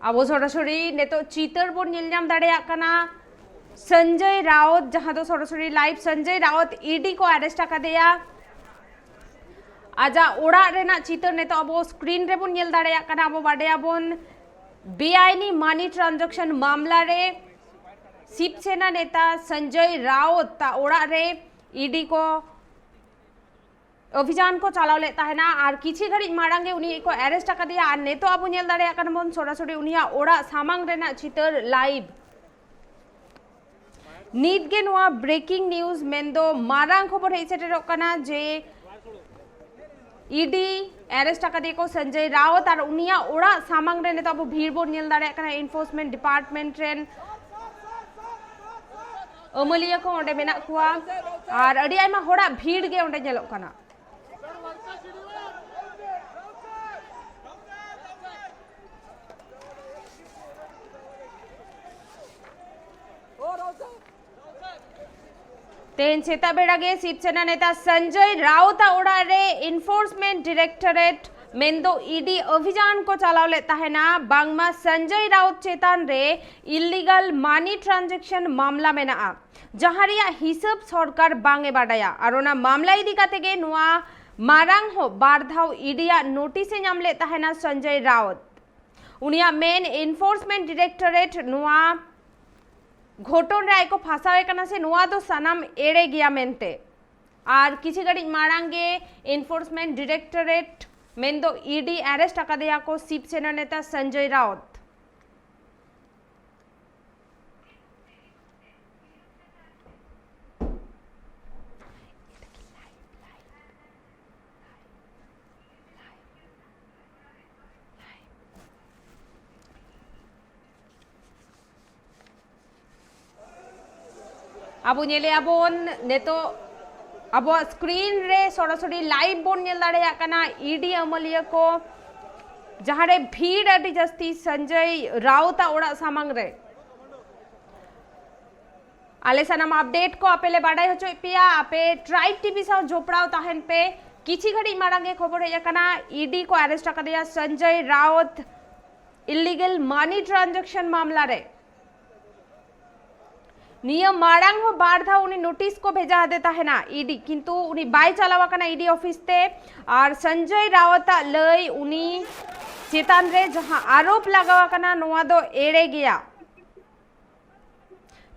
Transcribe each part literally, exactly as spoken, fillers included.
ᱟᱵᱚ ᱥᱚᱨᱟᱥᱚᱨᱤ ᱱᱤᱛᱚᱜ ᱪᱤᱛᱟᱹᱨ ᱵᱚᱱ ᱧᱮᱞ ᱧᱟᱢ ᱫᱟᱲᱮᱭᱟᱜ ᱠᱟᱱᱟ᱾ ᱥᱚᱧᱡᱚᱭ ᱨᱟᱣᱛ, ᱡᱟᱦᱟᱸ ᱫᱚ ᱥᱚᱨᱟᱥᱚᱨᱤ ᱞᱟᱭᱤᱵᱷ, ᱥᱚᱧᱡᱚᱭ ᱨᱟᱣᱛ ᱤᱰᱤ ᱠᱚ ᱟᱨᱮᱥᱴ ᱟᱠᱟᱫᱮᱭᱟ᱾ ᱟᱡᱟᱜ ᱚᱲᱟᱜ ᱨᱮᱱᱟᱜ ᱪᱤᱛᱟᱹᱨ ᱱᱤᱛᱚᱜ ᱟᱵᱚ ᱥᱠᱨᱤᱱ ᱨᱮᱵᱚᱱ ᱧᱮᱞ ᱫᱟᱲᱮᱭᱟᱜ ᱠᱟᱱᱟ᱾ ᱟᱵᱚ ᱵᱟᱰᱟᱭᱟᱵᱚᱱ ᱵᱮᱟᱭᱤᱱᱤ ᱢᱟᱱᱤ ᱴᱨᱟᱱᱡᱟᱠᱥᱚᱱ ᱢᱟᱢᱞᱟ ᱨᱮ ᱥᱤᱵᱥᱮᱱᱟ ᱱᱮᱛᱟ ᱥᱚᱧᱡᱚᱭ ᱨᱟᱣᱛ ᱟᱜ ᱚᱲᱟᱜ ᱨᱮ ᱤᱰᱤ ᱠᱚ ᱚᱵᱷᱤᱡᱟᱱ ᱠᱚ ᱪᱟᱞᱟᱣ ᱞᱮᱫ ᱛᱟᱦᱮᱱᱟ ᱟᱨ ᱠᱤᱪᱷᱤ ᱜᱷᱟᱹᱲᱤᱡ ᱢᱟᱲᱟᱝ ᱜᱮ ᱩᱱᱤ ᱠᱚ ᱟᱨᱮᱥᱴ ᱟᱠᱟᱫᱮᱭᱟ᱾ ᱟᱨ ᱱᱤᱛᱚᱜ ᱟᱵᱚ ᱧᱮᱞ ᱫᱟᱲᱮᱭᱟᱜ ᱠᱟᱱᱟ ᱵᱚᱱ ᱥᱚᱨᱟᱥᱚᱨᱤ ᱩᱱᱤᱭᱟᱜ ᱚᱲᱟᱜ ᱥᱟᱢᱟᱝ ᱨᱮᱱᱟᱜ ᱪᱤᱛᱟᱹᱨ ᱞᱟᱭᱤᱵᱷ᱾ ᱱᱤᱛ ᱜᱮ ᱱᱚᱣᱟ ᱵᱨᱮᱠᱤᱝ ᱱᱤᱭᱩᱡᱽ ᱢᱮᱱᱫᱚ ᱢᱟᱨᱟᱝ ᱠᱷᱚᱵᱚᱨ ᱦᱮᱡ ᱥᱮᱴᱮᱨᱚᱜ ᱠᱟᱱᱟ ᱡᱮ ᱤᱰᱤ ᱟᱨᱮᱥᱴ ᱟᱠᱟᱫᱮᱭᱟ ᱠᱚ ᱥᱚᱧᱡᱚᱭ ᱨᱟᱣᱛ ᱟᱨ ᱩᱱᱤᱭᱟᱜ ᱚᱲᱟᱜ ᱥᱟᱢᱟᱝ ᱨᱮ ᱱᱤᱛᱚᱜ ᱟᱵᱚ ᱵᱷᱤᱲ ᱵᱚᱱ ᱧᱮᱞ ᱫᱟᱲᱮᱭᱟᱜ ᱠᱟᱱᱟ᱾ ᱮᱱᱯᱷᱳᱨᱥᱢᱮᱱᱴ ᱰᱤᱯᱟᱨᱴᱢᱮᱱᱴ ᱨᱮᱱ ᱟᱹᱢᱟᱹᱞᱤᱭᱟᱹ ᱠᱚ ᱚᱸᱰᱮ ᱢᱮᱱᱟᱜ ᱠᱚᱣᱟ ᱟᱨ ᱟᱹᱰᱤ ᱟᱭᱢᱟ ᱦᱚᱲᱟᱜ ᱵᱷᱤᱲ ᱜᱮ ᱚᱸᱰᱮ ᱧᱮᱞᱚᱜ ᱠᱟᱱᱟ᱾ ᱛᱮᱦᱮᱧ ᱥᱮᱛᱟᱜ ᱵᱮᱲᱟ ᱜᱮ ᱥᱤᱵᱥᱮᱱᱟ ᱱᱮᱛᱟ ᱥᱚᱧᱡᱚᱭ ᱨᱟᱣᱛ ᱟᱜ ᱚᱲᱟᱜ ᱨᱮ ᱮᱱᱯᱷᱳᱨᱥᱢᱮᱱᱴ ᱰᱤᱨᱮᱠᱴᱚᱨᱮᱴ ᱢᱮᱱᱫᱚ ᱤᱰᱤ ᱚᱵᱷᱤᱡᱟᱱ ᱠᱚ ᱪᱟᱞᱟᱣ ᱞᱮᱫ ᱛᱟᱦᱮᱱᱟ᱾ ᱵᱟᱝᱢᱟ ᱥᱚᱧᱡᱚᱭ ᱨᱟᱣᱛ ᱪᱮᱛᱟᱱ ᱨᱮ ᱤᱞᱤᱜᱟᱞ ᱢᱟᱱᱤ ᱴᱨᱟᱱᱡᱮᱠᱥᱚᱱ ᱢᱟᱢᱞᱟ ᱢᱮᱱᱟᱜᱼᱟ, ᱡᱟᱦᱟᱸ ᱨᱮᱭᱟᱜ ᱦᱤᱥᱟᱹᱵ ᱥᱚᱨᱠᱟᱨ ᱵᱟᱝ ᱮ ᱵᱟᱰᱟᱭᱟ᱾ ᱟᱨ ᱚᱱᱟ ᱢᱟᱢᱞᱟ ᱤᱫᱤ ᱠᱟᱛᱮ ᱜᱮ ᱱᱚᱣᱟ ᱢᱟᱨᱟᱝ ᱦᱚᱸ ᱵᱟᱨ ᱫᱷᱟᱣ ᱤᱰᱤᱭᱟᱜ ᱱᱳᱴᱤᱥ ᱮ ᱧᱟᱢ ᱞᱮᱫ ᱛᱟᱦᱮᱱᱟ ᱥᱚᱧᱡᱚᱭ ᱨᱟᱣᱛ᱾ ᱩᱱᱤᱭᱟᱜ ᱢᱮᱱ ᱮᱱᱯᱷᱳᱨᱥᱢᱮᱱᱴ ᱰᱤᱨᱮᱠᱴᱚᱨᱮᱴ ᱱᱚᱣᱟ ᱜᱷᱚᱴᱚᱱ ᱨᱮ ᱟᱡ ᱠᱚ ᱯᱷᱟᱸᱥᱟᱣ ᱮ ᱠᱟᱱᱟ ᱥᱮ ᱱᱚᱣᱟ ᱫᱚ ᱥᱟᱱᱟᱢ ᱮᱲᱮ ᱜᱮᱭᱟ ᱢᱮᱱᱛᱮ᱾ ᱟᱨ ᱠᱤᱪᱷᱤ ᱜᱷᱟᱹᱲᱤᱡ ᱢᱟᱲᱟᱝ ᱜᱮ ᱮᱱᱯᱷᱳᱨᱥᱢᱮᱱᱴ ᱰᱤᱨᱮᱠᱴᱚᱨᱮᱴ ᱢᱮᱱᱫᱚ ᱤᱰᱤ ᱟᱨᱮᱥᱴ ᱟᱠᱟᱫᱮᱭᱟ ᱠᱚ ᱥᱤᱵᱥᱮᱱᱟ ᱱᱮᱛᱟ ᱥᱚᱧᱡᱚᱭ ᱨᱟᱣᱛ᱾ ᱟᱵᱚ ᱧᱮᱞᱮᱜᱼᱟ ᱵᱚᱱ ᱱᱤᱛᱚᱜ ᱟᱵᱚᱣᱟᱜ ᱥᱠᱨᱤᱱ ᱨᱮ ᱥᱚᱨᱟᱥᱚᱨᱤ ᱞᱟᱭᱤᱵᱷ ᱵᱚᱱ ᱧᱮᱞ ᱫᱟᱲᱮᱭᱟᱜ ᱠᱟᱱᱟ ᱤᱰᱤ ᱟᱹᱢᱟᱹᱞᱤᱭᱟᱹ ᱠᱚ, ᱡᱟᱦᱟᱸ ᱨᱮ ᱵᱷᱤᱲ ᱟᱹᱰᱤ ᱡᱟᱹᱥᱛᱤ ᱥᱚᱧᱡᱚᱭ ᱨᱟᱣᱛ ᱟᱜ ᱚᱲᱟᱜ ᱥᱟᱢᱟᱝ ᱨᱮ᱾ ᱟᱞᱮ ᱥᱟᱱᱟᱢ ᱟᱯᱰᱮᱴ ᱠᱚ ᱟᱯᱮ ᱞᱮ ᱵᱟᱰᱟᱭ ᱦᱚᱪᱚᱭᱮᱫ ᱯᱮᱭᱟ᱾ ᱟᱯᱮ ᱴᱨᱟᱭᱤᱵᱽ ᱴᱤᱵᱷᱤ ᱥᱟᱶ ᱡᱚᱯᱲᱟᱣ ᱛᱟᱦᱮᱱ ᱯᱮ᱾ ᱠᱤᱪᱷᱤ ᱜᱷᱟᱹᱲᱤᱡ ᱢᱟᱲᱟᱝ ᱜᱮ ᱠᱷᱚᱵᱚᱨ ᱦᱮᱡ ᱟᱠᱟᱱᱟ, ᱤᱰᱤ ᱠᱚ ᱟᱨᱮᱥᱴ ᱟᱠᱟᱫᱮᱭᱟ ᱥᱚᱧᱡᱚᱭ ᱨᱟᱣᱛ᱾ ᱤᱞᱤᱜᱮᱞ ᱢᱟᱱᱤ ᱴᱨᱟᱱᱡᱟᱠᱥᱚᱱ ᱢᱟᱢᱞᱟ ᱨᱮ᱾ ᱱᱤᱭᱟᱹ ᱢᱟᱲᱟᱝ ᱦᱚᱸ ᱵᱟᱨ ᱫᱷᱟᱣ ᱩᱱᱤ ᱱᱳᱴᱤᱥ ᱠᱚ ᱵᱷᱮᱡᱟ ᱟᱫᱮ ᱛᱟᱦᱮᱱᱟ ᱤᱰᱤ, ᱠᱤᱱᱛᱩ ᱩᱱᱤ ᱵᱟᱭ ᱪᱟᱞᱟᱣ ᱟᱠᱟᱱᱟ ᱤᱰᱤ ᱚᱯᱷᱤᱥ ᱛᱮ᱾ ᱟᱨ ᱥᱚᱧᱡᱚᱭ ᱨᱟᱣᱛᱟᱜ ᱞᱟᱹᱭ, ᱩᱱᱤ ᱪᱮᱛᱟᱱ ᱨᱮ ᱡᱟᱦᱟᱸ ᱟᱨᱳᱯ ᱞᱟᱜᱟᱣ ᱟᱠᱟᱱᱟ, ᱱᱚᱣᱟ ᱫᱚ ᱮᱲᱮ ᱜᱮᱭᱟ᱾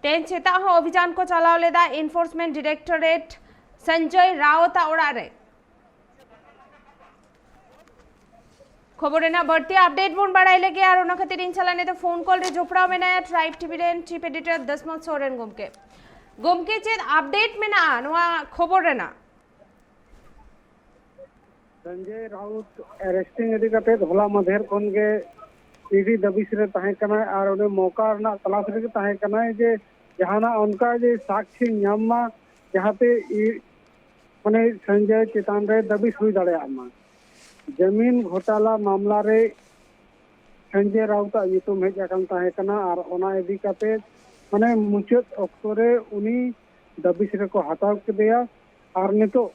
ᱛᱮᱦᱮᱧ ᱥᱮᱛᱟᱜ ᱦᱚᱸ ᱚᱵᱷᱤᱡᱟᱱ ᱠᱚ ᱪᱟᱞᱟᱣ ᱞᱮᱫᱟ ᱤᱱᱯᱷᱳᱨᱥᱢᱮᱱᱴ ᱰᱤᱨᱮᱠᱴᱚᱨᱮᱴ ᱥᱚᱧᱡᱚᱭ ᱨᱟᱣᱛᱟᱜ ᱚᱲᱟᱜ ᱨᱮ᱾ ᱠᱷᱚᱵᱚᱨ ᱨᱮᱱᱟᱜ ᱵᱟᱹᱲᱛᱤ ᱟᱯᱰᱮᱴ ᱵᱚᱱ ᱵᱟᱲᱟᱭ ᱞᱟᱹᱜᱤᱫ, ᱟᱨ ᱚᱱᱟ ᱠᱷᱟᱹᱛᱤᱨ ᱤᱧ ᱥᱟᱞᱟᱜ ᱱᱤᱛᱚᱜ ᱯᱷᱳᱱ ᱠᱚᱞ ᱨᱮ ᱡᱚᱯᱲᱟᱣ ᱢᱮᱱᱟᱭᱟ ᱴᱨᱟᱭᱤᱵᱽ ᱴᱤᱵᱷᱤ ᱨᱮᱱ ᱪᱤᱯ ᱮᱰᱤᱴᱚᱨ ᱫᱚᱥᱢᱚᱛ ᱥᱚᱨᱮᱱ ᱜᱚᱢᱠᱮ᱾ ᱜᱚᱢᱠᱮ, ᱪᱮᱫ ᱟᱯᱰᱮᱴ ᱢᱮᱱᱟᱜᱼᱟ ᱱᱚᱣᱟ ᱠᱷᱚᱵᱚᱨ ᱨᱮᱱᱟᱜ? ᱥᱚᱧᱡᱚᱭ ᱨᱟᱣᱩᱛ ᱟᱨᱮᱥᱴᱤᱝ ᱤᱫᱤ ᱠᱟᱛᱮ ᱦᱚᱞᱟ ᱢᱟᱫᱷᱮᱨ ᱠᱷᱚᱱ ᱜᱮ ᱤᱰᱤ ᱫᱟᱹᱵᱤᱥ ᱨᱮ ᱛᱟᱦᱮᱸ ᱠᱟᱱᱟᱭ ᱟᱨ ᱩᱱᱤ ᱢᱚᱣᱠᱟ ᱨᱮᱱᱟᱜ ᱛᱚᱞᱟᱥ ᱨᱮᱜᱮ ᱛᱟᱦᱮᱸ ᱠᱟᱱᱟᱭ ᱡᱮ ᱡᱟᱦᱟᱱᱟᱜ ᱚᱱᱠᱟ ᱡᱮ ᱥᱟᱠ ᱥᱤᱧ ᱧᱟᱢ ᱢᱟ, ᱡᱟᱦᱟᱸᱛᱮ ᱤ-, ᱢᱟᱱᱮ ᱥᱚᱧᱡᱚᱭ ᱪᱮᱛᱟᱱ ᱨᱮ ᱫᱟᱹᱵᱤᱥ ᱦᱩᱭ ᱫᱟᱲᱮᱭᱟᱜ ᱢᱟ᱾ ᱡᱟᱢᱤᱱ ᱜᱷᱚᱴᱟᱞᱟ ᱢᱟᱢᱞᱟ ᱨᱮ ᱥᱚᱧᱡᱚᱭ ᱨᱟᱣᱩᱛᱟᱜ ᱧᱩᱛᱩᱢ ᱦᱮᱡ ᱟᱠᱟᱱ ᱛᱟᱦᱮᱸ ᱠᱟᱱᱟ ᱟᱨ ᱚᱱᱟ ᱤᱫᱤ ᱠᱟᱛᱮ ᱢᱟᱱᱮ ᱢᱩᱪᱟᱹᱫ ᱚᱠᱛᱚ ᱨᱮ ᱩᱱᱤ ᱫᱟᱹᱵᱤᱥ ᱨᱮᱠᱚ ᱦᱟᱛᱟᱣ ᱠᱮᱫᱮᱭᱟ᱾ ᱟᱨ ᱱᱤᱛᱚᱜ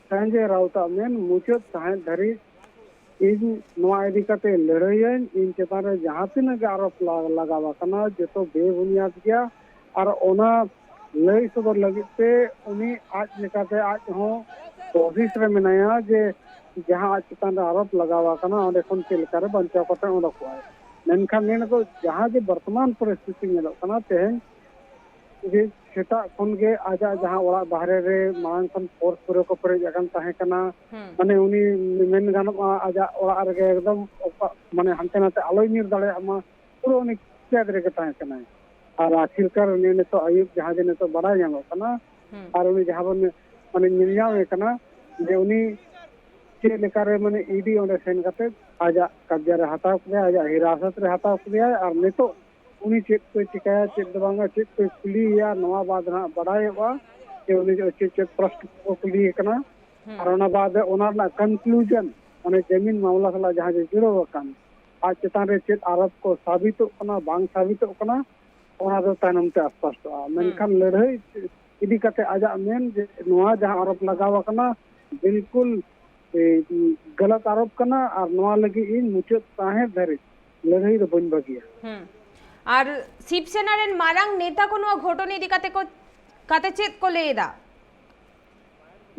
ᱥᱚᱧᱡᱚᱭ ᱨᱟᱣᱩᱛᱟᱜ ᱢᱮᱱ ᱢᱩᱪᱟᱹᱫ ᱥᱟᱦᱮᱫ ᱫᱷᱟᱹᱨᱤᱡ ᱤᱧ ᱱᱚᱣᱟ ᱤᱫᱤ ᱠᱟᱛᱮ ᱞᱟᱹᱲᱦᱟᱹᱭᱟᱹᱧ, ᱤᱧ ᱪᱮᱛᱟᱱ ᱨᱮ ᱡᱟᱦᱟᱸ ᱛᱤᱱᱟᱹᱜ ᱜᱮ ᱟᱨᱳᱯ ᱞᱟ-, ᱞᱟᱜᱟᱣ ᱟᱠᱟᱱᱟ ᱡᱚᱛᱚ ᱵᱮᱵᱩᱱᱤᱭᱟᱫ ᱜᱮᱭᱟ᱾ ᱟᱨ ᱚᱱᱟ ᱞᱟᱹᱭ ᱥᱚᱫᱚᱨ ᱞᱟᱹᱜᱤᱫ ᱛᱮ ᱩᱱᱤ ᱟᱡ ᱞᱮᱠᱟᱛᱮ ᱟᱡ ᱦᱚᱸ ᱠᱳᱥᱤᱥ ᱨᱮ ᱢᱮᱱᱟᱭᱟ ᱡᱮ ᱡᱟᱦᱟᱸ ᱟᱡ ᱪᱮᱛᱟᱱ ᱨᱮ ᱟᱨᱳᱯ ᱞᱟᱜᱟᱣ ᱟᱠᱟᱱᱟ ᱚᱸᱰᱮ ᱠᱷᱚᱱ ᱪᱮᱫ ᱞᱮᱠᱟᱨᱮ ᱵᱟᱧᱪᱟᱣ ᱠᱟᱛᱮ ᱚᱰᱚᱠᱚᱜᱼᱟᱭ᱾ ᱢᱮᱱᱠᱷᱟᱱ ᱱᱤᱭᱟᱹ ᱫᱚ ᱡᱟᱦᱟᱸ ᱡᱮ ᱵᱚᱨᱛᱚᱢᱟᱱ ᱯᱚᱨᱤᱥᱛᱷᱤᱛᱤ ᱧᱮᱞᱚᱜ ᱠᱟᱱᱟ ᱛᱮᱦᱮᱧ ᱡᱮ ᱥᱮᱛᱟᱜ ᱠᱷᱚᱱ ᱜᱮ ᱟᱡᱟᱜ ᱡᱟᱦᱟᱸ ᱚᱲᱟᱜ ᱵᱟᱦᱨᱮ ᱨᱮ ᱢᱟᱲᱟᱝ ᱠᱷᱚᱱ ᱯᱷᱳᱨᱥ ᱯᱩᱨᱟᱹ ᱠᱚ ᱯᱮᱨᱮᱡ ᱟᱠᱟᱱ ᱛᱟᱦᱮᱸ ᱠᱟᱱᱟ, ᱦᱩᱸ᱾ ᱢᱟᱱᱮ ᱩᱱᱤ ᱢᱮᱱ ᱜᱟᱱᱚᱜᱼᱟ ᱟᱡᱟᱜ ᱚᱲᱟᱜ ᱨᱮᱜᱮ ᱮᱠᱫᱚᱢ ᱚᱠᱟ-, ᱢᱟᱱᱮ ᱦᱟᱱᱛᱮ ᱱᱟᱛᱮ ᱟᱞᱚᱭ ᱧᱤᱨ ᱫᱟᱲᱮᱭᱟᱜ ᱢᱟ, ᱯᱩᱨᱟᱹ ᱩᱱᱤ ᱠᱮᱫ ᱨᱮᱜᱮ ᱛᱟᱦᱮᱸ ᱠᱟᱱᱟᱭ᱾ ᱟᱨ ᱟᱹᱠᱷᱤᱨᱠᱟᱨ ᱱᱤᱭᱟᱹ ᱱᱤᱛᱚᱜ ᱟᱹᱭᱩᱵ ᱡᱟᱦᱟᱸ ᱡᱮ ᱱᱤᱛᱚᱜ ᱵᱟᱰᱟᱭ ᱧᱟᱢᱚᱜ ᱠᱟᱱᱟ, ᱦᱩᱸ᱾ ᱟᱨ ᱩᱱᱤ ᱡᱟᱦᱟᱸ ᱵᱚᱱ ᱢᱟᱱᱮ ᱧᱮᱞ ᱧᱟᱢᱮ ᱠᱟᱱᱟ ᱡᱮ ᱩᱱᱤ ᱪᱮᱫ ᱞᱮᱠᱟᱨᱮ ᱢᱟᱱᱮ ᱤᱰᱤ ᱚᱸᱰᱮ ᱥᱮᱱ ᱠᱟᱛᱮ ᱟᱡᱟᱜ ᱠᱟᱵᱽᱡᱟ ᱨᱮ ᱦᱟᱛᱟᱣ ᱠᱮᱫᱟᱭ, ᱟᱡᱟᱜ ᱦᱤᱨᱟᱥᱚᱛ ᱨᱮ ᱦᱟᱛᱟᱣ ᱠᱮᱫᱮᱭᱟᱭ᱾ ᱟᱨ ᱱᱤᱛᱚᱜ ᱩᱱᱤ ᱪᱮᱫ ᱠᱚᱭ ᱪᱤᱠᱟᱹᱭᱟ, ᱪᱮᱫ ᱫᱚ ᱵᱟᱝᱟ, ᱪᱮᱫ ᱠᱚᱭ ᱠᱩᱞᱤᱭᱮᱭᱟ, ᱱᱚᱣᱟ ᱵᱟᱫᱽ ᱦᱟᱸᱜ ᱵᱟᱰᱟᱭᱚᱜᱼᱟ ᱡᱮ ᱩᱱᱤ ᱫᱚ ᱪᱮᱫ ᱪᱮᱫ ᱯᱨᱚᱥᱱᱚ ᱠᱚ ᱠᱩᱞᱤᱭᱮ ᱠᱟᱱᱟ᱾ ᱦᱩᱸ᱾ ᱟᱨ ᱚᱱᱟ ᱵᱟᱫᱽ ᱚᱱᱟ ᱨᱮᱱᱟᱜ ᱠᱚᱱᱠᱞᱩᱡᱚᱱ, ᱢᱟᱱᱮ ᱡᱟᱢᱤᱱ ᱢᱟᱢᱞᱟ ᱥᱟᱞᱟᱜ ᱡᱟᱦᱟᱸ ᱡᱮ ᱡᱩᱲᱟᱹᱣ ᱟᱠᱟᱱ, ᱟᱡ ᱪᱮᱛᱟᱱ ᱨᱮ ᱪᱮᱫ ᱟᱨᱳᱯ ᱠᱚ ᱥᱟᱵᱤᱛᱚᱜ ᱠᱟᱱᱟ, ᱵᱟᱝ ᱥᱟᱵᱤᱛᱚᱜ ᱠᱟᱱᱟ, ᱚᱱᱟ ᱫᱚ ᱛᱟᱭᱱᱚᱢ ᱛᱮ ᱟᱥᱯᱟᱥᱴᱚᱜᱼᱟ᱾ ᱦᱩᱸ᱾ ᱢᱮᱱᱠᱷᱟᱱ ᱞᱟᱹᱲᱦᱟᱹᱭ ᱤᱫᱤ ᱠᱟᱛᱮ ᱟᱡᱟᱜ ᱢᱮᱱ ᱡᱮ ᱱᱚᱣᱟ ᱡᱟᱦᱟᱸ ᱟᱨᱳᱯ ᱞᱟᱜᱟᱣ ᱟᱠᱟᱱᱟ, ᱵᱤᱞᱠᱩᱞ, ᱮ, ᱜᱟᱞᱟᱛ ᱟᱨᱳᱯ ᱠᱟᱱᱟ ᱟᱨ ᱱᱚᱣᱟ ᱞᱟᱹᱜᱤᱫ ᱤᱧ ᱢᱩᱪᱟᱹᱫ ᱥᱟᱦᱮᱸᱫ ᱫᱷᱟᱹᱨᱤᱡ ᱞᱟᱹᱲᱦᱟᱹᱭ ᱫᱚ ᱵᱟᱹᱧ ᱵᱟᱹᱜᱤᱭᱟ᱾ ᱦᱩᱸ᱾ ᱟᱨ ᱥᱤᱵ ᱥᱮᱱᱟ ᱨᱮᱱ ᱢᱟᱨᱟᱝ ᱱᱮᱛᱟ ᱠᱚ ᱱᱚᱣᱟ ᱜᱷᱚᱴᱚᱱ ᱤᱫᱤ ᱠᱟᱛᱮ ᱠᱚ, ᱠᱟᱛᱮ ᱪᱮᱫ ᱠᱚ ᱞᱟᱹᱭ ᱮᱫᱟ?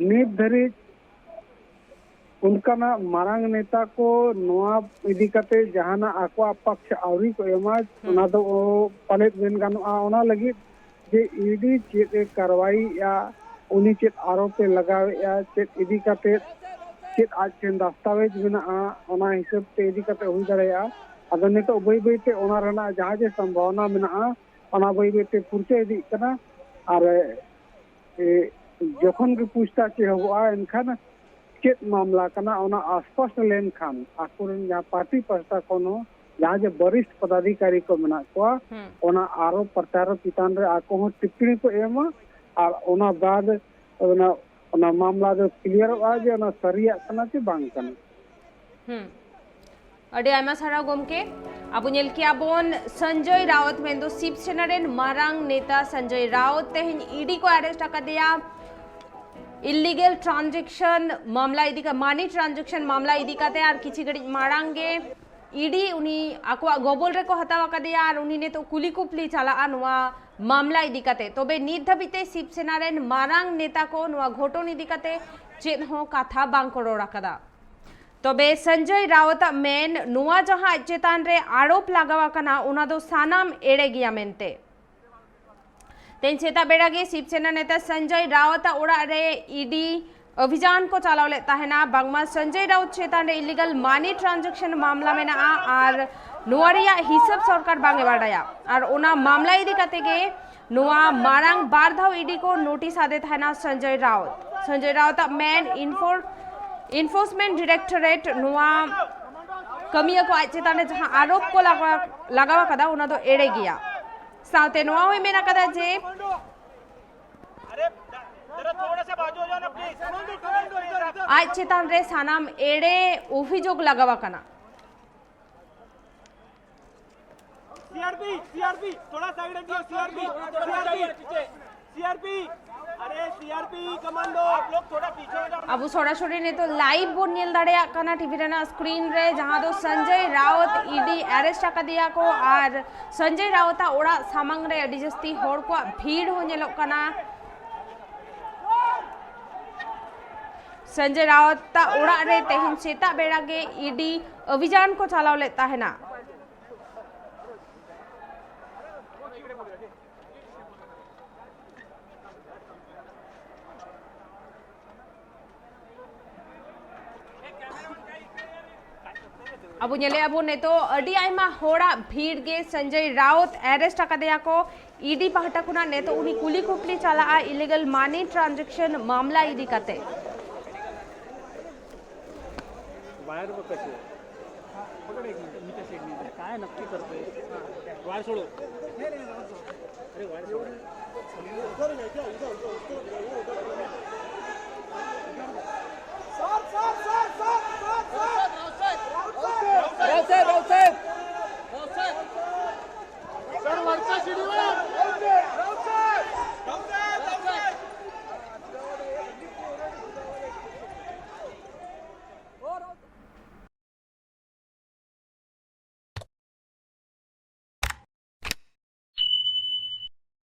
ᱱᱤᱛ ᱫᱷᱟᱹᱨᱤᱡ ᱚᱱᱠᱟᱱᱟᱜ ᱢᱟᱨᱟᱝ ᱱᱮᱛᱟ ᱠᱚ ᱱᱚᱣᱟ ᱤᱫᱤ ᱠᱟᱛᱮ ᱡᱟᱦᱟᱱᱟᱜ ᱟᱠᱚᱣᱟᱜ ᱯᱟᱠᱥ ᱟᱹᱣᱨᱤ ᱠᱚ ᱮᱢᱟ᱾ ᱦᱩᱸ᱾ ᱚᱱᱟ ᱫᱚ ᱯᱟᱞᱮᱫ ᱢᱮᱱ ᱜᱟᱱᱚᱜᱼᱟ, ᱚᱱᱟ ᱞᱟᱹᱜᱤᱫ ᱡᱮ ᱤᱰᱤ ᱪᱮᱫ ᱮ ᱠᱟᱨᱣᱟᱭᱮᱫᱼᱟ, ᱩᱱᱤ ᱪᱮᱫ ᱟᱨᱳᱯ ᱮ ᱞᱟᱜᱟᱣᱮᱫᱼᱟ, ᱪᱮᱫ ᱤᱫᱤ ᱠᱟᱛᱮ ᱪᱮᱫ ᱟᱡ ᱴᱷᱮᱱ ᱫᱟᱥᱛᱟᱣᱮᱡᱽ ᱢᱮᱱᱟᱜᱼᱟ, ᱚᱱᱟ ᱦᱤᱥᱟᱹᱵ ᱛᱮ ᱤᱫᱤ ᱠᱟᱛᱮ ᱦᱩᱭ ᱫᱟᱲᱮᱭᱟᱜᱼᱟ᱾ ᱟᱫᱚ ᱱᱤᱛᱚᱜ ᱵᱟᱹᱭ ᱵᱟᱹᱭ ᱛᱮ ᱚᱱᱟ ᱨᱮᱱᱟᱜ ᱡᱟᱦᱟᱸ ᱡᱮ ᱥᱚᱢᱵᱷᱟᱵᱚᱱᱟ ᱢᱮᱱᱟᱜᱼᱟ, ᱚᱱᱟ ᱵᱟᱹᱭ ᱵᱟᱹᱭ ᱛᱮ ᱯᱷᱩᱨᱪᱟᱹ ᱤᱫᱤᱜ ᱠᱟᱱᱟ᱾ ᱟᱨ ᱮ, ᱡᱚᱠᱷᱚᱱ ᱜᱮ ᱯᱩᱪᱷᱛᱟᱪ ᱮᱦᱚᱵᱚᱜᱼᱟ, ᱮᱱᱠᱷᱟᱱ ᱪᱮᱫ ᱢᱟᱢᱞᱟ ᱠᱟᱱᱟ, ᱚᱱᱟ ᱟᱥᱯᱟᱥᱴ ᱞᱮᱱᱠᱷᱟᱱ ᱟᱠᱚᱨᱮᱱ ᱡᱟᱦᱟᱸ ᱯᱟᱨᱴᱤ ᱯᱟᱦᱴᱟ ᱠᱷᱚᱱ ᱦᱚᱸ ᱡᱟᱦᱟᱸ ᱡᱮ ᱵᱚᱨᱤᱥᱴ ᱯᱚᱫᱟᱫᱷᱤᱠᱟᱨᱤ ᱠᱚ ᱢᱮᱱᱟᱜ ᱠᱚᱣᱟ, ᱦᱩᱸ᱾ ᱚᱱᱟ ᱟᱨᱚ ᱯᱨᱚᱪᱟᱨ ᱪᱮᱛᱟᱱ ᱨᱮ ᱟᱠᱚ ᱦᱚᱸ ᱴᱤᱯᱯᱤᱲᱤ ᱠᱚ ᱮᱢᱟ᱾ ᱟᱨ ᱚᱱᱟ ᱵᱟᱫ ᱚᱱᱟ, ᱚᱱᱟ ᱢᱟᱢᱞᱟ ᱫᱚ ᱠᱞᱤᱭᱟᱨᱚᱜᱼᱟ ᱡᱮ ᱚᱱᱟ ᱥᱟᱹᱨᱤᱭᱟᱜ ᱠᱟᱱᱟ ᱪᱮ ᱵᱟᱝ ᱠᱟᱱᱟ᱾ ᱦᱩᱸ᱾ ᱟᱹᱰᱤ ᱟᱭᱢᱟ ᱥᱟᱨᱦᱟᱣ ᱜᱚᱢᱠᱮ᱾ ᱟᱵᱚ ᱧᱮᱞ ᱠᱮᱜᱼᱟ ᱵᱚᱱ ᱥᱚᱧᱡᱚᱭ ᱨᱟᱣᱛ, ᱢᱮᱱᱫᱚ ᱥᱤᱵ ᱥᱮᱱᱟ ᱨᱮᱱ ᱢᱟᱨᱟᱝ ᱱᱮᱛᱟ ᱥᱚᱧᱡᱚᱭ ᱨᱟᱣᱛ ᱛᱮᱦᱮᱧ ᱤᱰᱤ ᱠᱚ ᱟᱨᱮᱥᱴ ᱟᱠᱟᱫᱮᱭᱟ᱾ ᱤᱞᱤᱜᱮᱞ ᱴᱨᱟᱱᱡᱮᱠᱥᱚᱱ ᱢᱟᱢᱞᱟ ᱤᱫᱤ ᱠᱟ-, ᱢᱟᱱᱤ ᱴᱨᱟᱱᱡᱮᱠᱥᱚᱱ ᱢᱟᱢᱞᱟ ᱤᱫᱤ ᱠᱟᱛᱮ ᱟᱨ ᱠᱤᱪᱷᱤ ᱜᱷᱟᱹᱲᱤᱡ ᱢᱟᱲᱟᱝ ᱜᱮ ᱤᱰᱤ ᱩᱱᱤ ᱟᱠᱚᱣᱟᱜ ᱜᱚᱵᱚᱞ ᱨᱮᱠᱚ ᱦᱟᱛᱟᱣ ᱟᱠᱟᱫᱮᱭᱟ ᱟᱨ ᱩᱱᱤ ᱱᱤᱛᱚᱜ ᱠᱩᱞᱤ ᱠᱩᱯᱞᱤ ᱪᱟᱞᱟᱜᱼᱟ ᱱᱚᱣᱟ ᱢᱟᱢᱞᱟ ᱤᱫᱤ ᱠᱟᱛᱮ᱾ ᱛᱚᱵᱮ ᱱᱤᱛ ᱫᱷᱟᱹᱵᱤᱡ ᱛᱮ ᱥᱤᱵ ᱥᱮᱱᱟ ᱨᱮᱱ ᱢᱟᱨᱟᱝ ᱱᱮᱛᱟ ᱠᱚ ᱱᱚᱣᱟ ᱜᱷᱚᱴᱚᱱ ᱤᱫᱤ ᱠᱟᱛᱮ ᱪᱮᱫ ᱦᱚᱸ ᱠᱟᱛᱷᱟ ᱵᱟᱝ ᱠᱚ ᱨᱚᱲ ᱟᱠᱟᱫᱟ᱾ ᱛᱚᱵᱮ ᱥᱚᱧᱡᱚᱭ ᱨᱟᱣᱛ ᱟᱜ ᱢᱮᱱ, ᱱᱚᱣᱟ ᱡᱟᱦᱟᱸ ᱟᱡ ᱪᱮᱛᱟᱱ ᱨᱮ ᱟᱨᱳᱯ ᱞᱟᱜᱟᱣ ᱟᱠᱟᱱᱟ, ᱚᱱᱟ ᱫᱚ ᱥᱟᱱᱟᱢ ᱮᱲᱮ ᱜᱮᱭᱟ ᱢᱮᱱᱛᱮ᱾ ᱛᱮᱦᱮᱧ ᱥᱮᱛᱟᱜ ᱵᱮᱲᱟ ᱜᱮ ᱥᱤᱵ ᱥᱮᱱᱟ ᱱᱮᱛᱟ ᱥᱚᱧᱡᱚᱭ ᱨᱟᱣᱛ ᱟᱜ ᱚᱲᱟᱜ ᱨᱮ ᱤᱰᱤ ᱚᱵᱷᱤᱡᱟᱱ ᱠᱚ ᱪᱟᱞᱟᱣ ᱞᱮᱫ ᱛᱟᱦᱮᱱᱟ᱾ ᱵᱟᱝᱢᱟ ᱥᱚᱧᱡᱚᱭ ᱨᱟᱣᱛ ᱪᱮᱛᱟᱱ ᱨᱮ ᱤᱞᱤᱜᱟᱞ ᱢᱟᱱᱤ ᱴᱨᱟᱱᱡᱮᱠᱥᱚᱱ ᱢᱟᱢᱞᱟ ᱢᱮᱱᱟᱜᱼᱟ ᱟᱨ ᱱᱚᱣᱟ ᱨᱮᱭᱟᱜ ᱦᱤᱥᱟᱹᱵ ᱥᱚᱨᱠᱟᱨ ᱵᱟᱝ ᱮ ᱵᱟᱰᱟᱭᱟ᱾ ᱟᱨ ᱚᱱᱟ ᱢᱟᱢᱞᱟ ᱤᱫᱤ ᱠᱟᱛᱮ ᱜᱮ ᱱᱚᱣᱟ ᱢᱟᱲᱟᱝ ᱵᱟᱨ ᱫᱷᱟᱣ ᱤᱰᱤ ᱠᱚ ᱱᱳᱴᱤᱥ ᱟᱫᱮ ᱛᱟᱦᱮᱱᱟ ᱥᱚᱧᱡᱚᱭ ᱨᱟᱣᱛ᱾ ᱥᱚᱧᱡᱚᱭ ᱨᱟᱣᱛ ᱟᱜ ᱢᱮᱱ, ᱤᱱᱯᱷᱳᱨ-, ᱤᱱᱯᱷᱳᱨᱥᱢᱮᱱᱴ ᱰᱤᱨᱮᱠᱴᱚᱨᱮᱴ ᱱᱚᱣᱟ ᱠᱟᱹᱢᱤᱭᱟᱹ ᱠᱚ ᱟᱡ ᱪᱮᱛᱟᱱ ᱨᱮ ᱡᱟᱦᱟᱸ ᱟᱨᱳᱯ ᱠᱚ ᱞᱟᱜᱟᱣ, ᱞᱟᱜᱟᱣ ᱟᱠᱟᱫᱟ, ᱚᱱᱟ ᱫᱚ ᱮᱲᱮ ᱜᱮᱭᱟ᱾ ᱥᱟᱶᱛᱮ ᱱᱚᱣᱟ ᱦᱚᱸᱭ ᱢᱮᱱ ᱟᱠᱟᱫᱟ ᱡᱮ ᱟᱡ ᱪᱮᱛᱟᱱ ᱨᱮ ᱥᱟᱱᱟᱢ ᱮᱲᱮ ᱚᱵᱷᱤᱡᱳᱜᱽ ᱞᱟᱜᱟᱣ ᱟᱠᱟᱱᱟ᱾ सीआरपी, सीआरपी, थोड़ा साइड हटिए, सीआरपी, सीआरपी, सीआरपी, अरे सीआरपी कमांडो, आप लोग थोड़ा पीछे हो जाओ। ᱟᱵᱚ ᱥᱚᱨᱟᱥᱚᱨᱤ ᱱᱤᱛᱚᱜ ᱞᱟᱭᱤᱵᱷ ᱵᱚᱱ ᱧᱮᱞ ᱫᱟᱲᱮᱭᱟᱜ ᱠᱟᱱᱟ ᱴᱤᱵᱷᱤ ᱨᱮᱱᱟᱜ ᱥᱠᱨᱤᱱ ᱨᱮ, ᱡᱟᱦᱟᱸ ᱫᱚ ᱥᱚᱧᱡᱚᱭ ᱨᱟᱣᱛ ᱤᱰᱤ ᱮᱨᱮᱥᱴ ᱟᱠᱟᱫᱮᱭᱟ ᱠᱚ ᱟᱨ ᱥᱚᱧᱡᱚᱭ ᱨᱟᱣᱛᱟᱜ ᱚᱲᱟᱜ ᱥᱟᱢᱟᱝ ᱨᱮ ᱟᱹᱰᱤ ᱡᱟᱹᱥᱛᱤ ᱦᱚᱲ ᱠᱚᱣᱟᱜ ᱵᱷᱤᱲ ᱦᱚᱸ ᱧᱮᱞᱚᱜ ᱠᱟᱱᱟ᱾ ᱥᱚᱧᱡᱚᱭ ᱨᱟᱣᱛᱟᱜ ᱚᱲᱟᱜ ᱨᱮ ᱛᱮᱦᱮᱧ ᱥᱮᱛᱟᱜ ᱵᱮᱲᱟ ᱜᱮ ᱤᱰᱤ ᱚᱵᱷᱤᱡᱟᱱ ᱠᱚ ᱪᱟᱞᱟᱣ ᱞᱮᱫ ᱛᱟᱦᱮᱱᱟ᱾ ᱟᱵᱚ ᱧᱮᱞᱮᱜᱼᱟ ᱵᱚᱱ ᱱᱤᱛᱚᱜ ᱟᱹᱰᱤ ᱟᱭᱢᱟ ᱦᱚᱲᱟᱜ ᱵᱷᱤᱲ ᱜᱮ᱾ ᱥᱚᱧᱡᱚᱭ ᱨᱟᱣᱛ ᱮᱨᱮᱥᱴ ᱟᱠᱟᱫᱮᱭᱟ ᱠᱚ ᱤᱰᱤ ᱯᱟᱦᱴᱟ ᱠᱷᱚᱱᱟᱜ᱾ ᱱᱤᱛᱚᱜ ᱩᱱᱤ ᱠᱩᱞᱤ ᱠᱩᱯᱞᱤ ᱪᱟᱞᱟᱜᱼᱟ ᱤᱞᱤᱜᱟᱞ ᱢᱟᱱᱤ ᱴᱨᱟᱱᱡᱮᱠᱥᱚᱱ ᱢᱟᱢᱞᱟ ᱤᱫᱤ ᱠᱟᱛᱮ᱾ वायर वो कैसे है? पकड़ एक मिनट, नीचे से एक मिनट। काय नक्की करतोय? वायर सोडो। अरे वायर सोडो।